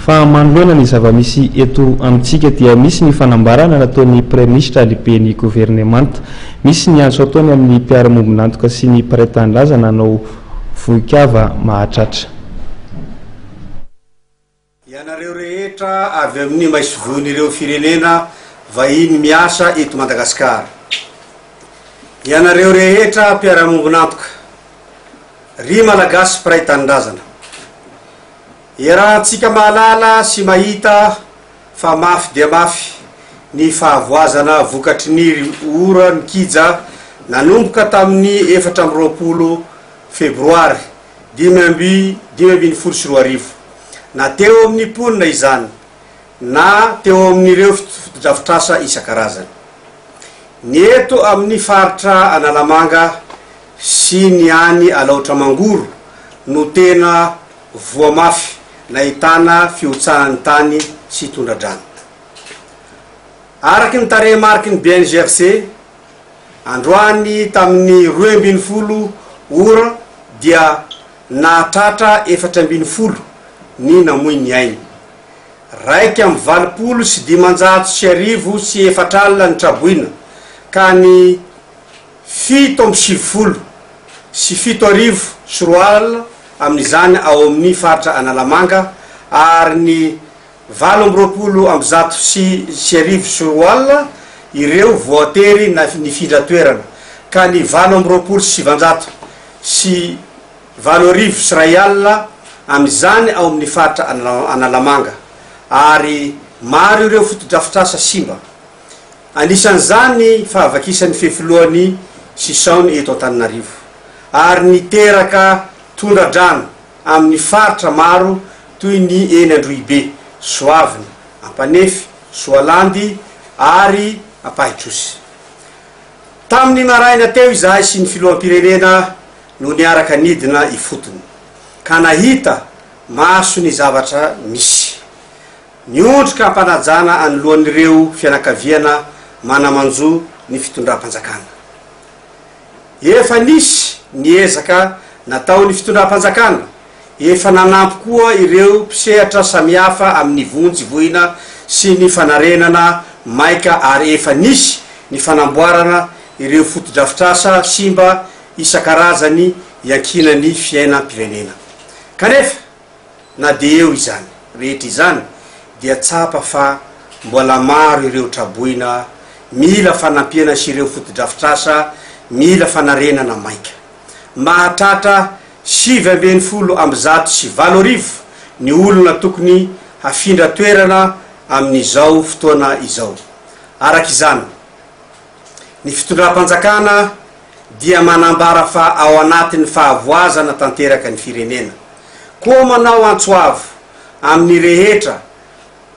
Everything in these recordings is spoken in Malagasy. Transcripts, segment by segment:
Fa manoloana ny zava-misy eto amintsika dia misy ny fanambarana nataon'ny Praiminisitra lehiben'ny governemanta. Misy ny antso ataony amin'ny mpiara-mombon'antoka sy ny mpiray tanindrazana hanao vohikava mahatratra. Ianareo rehetra avy amin'ny maisovon'ireo firenena vahiny miasa eto Madagasikara. Ianareo rehetra mpiara-mombon'antoka. Ry Malagasy mpiray tanindrazana. Iarahantsika mahalala sy mahita fa mafy dia mafy ny fahavoazana vokatry ny oran-kija nanomboka tamin'ny 24 febroary 2015, na teo amin'ny mponina izany na teo amin'ireo fotodrafitrasa isan-karazany. Ny eto amin'ny faritra Analamanga sy ny any Alaotra Mangoro no tena voa mafy nahitana fihotsahan'ny tany sy tondra-drano. Araka ny tarehimarky ny BNGRC, androany tamin'ny 12 ora dia nahatratra 14 ny namoy ny ainy. 1581 ny traboina ka ny 1297 amin'izany ao amin'ny faritra Analamanga ary ny 1228 ireo voatery nifindra toerana ka ny 1928 amin'izany ao amin'ny faritra Analamanga ary maro ireo fotodrafitrasa simba. Anisan'izany ny fahavakisan'ny fefilohan'ny Sisaony eto Antananarivo ary niteraka tondra-drano amin'ny faritra maro toy ny eny Androhibe, Soavina, Ampanefy, Soalandy ary Ampahitrosy. Tamin'ny maraina teo izahay sy ny filoham-pirenena no niaraka nidina ifotony ka nahita maso ny zavatra misy. Niondrika am-panajana anoloan'ireo fianakaviana mana-manjo ny fitondram-panjakana. Efa nisy ny ezaka nataon'ny fitondram-panjakana, efa nanampy koa ireo mpisehatra samihafa amin'ny vonjy voina sy ny fanarenana maika ary efa nisy ny fanamboarana ireo fotodrafitrasa simba isan-karazany iankinan'ny fiainam-pirenena. Kanefa, Na dia eo izany rehetra izany dia tsapa fa mbola maro ireo traboina mila fanampiana sy ireo fotodrafitrasa mila fanarenana maika. Mahatratra 8119 ny olona tokony hafindra toerana amin'izao fotoana izao. Araka izany, ny fitondram-panjakana dia manambara fa ao anatin'ny fahavoazana tanteraka ny firenena. Koa manao antso avo amin'ny rehetra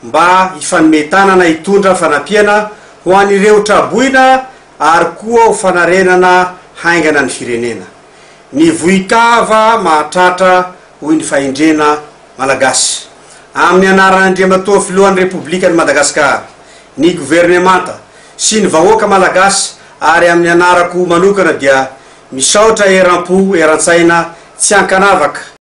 mba hifanome tanana hitondra fanampiana ho an'ireo traboina ary koa ho fanarenana haingana ny firenena. Ny vohikava mahatratra hoy ny fahendrena Malagasy. Amin'ny anaran'Andriamatoa Filohan'ny Repoblikan'i Madagasikara, ny Governemanta sy ny vahoaka Malagasy ary amin'ny anarako manokana dia misaotra eram-po eran-tsaina tsy ankanavaka.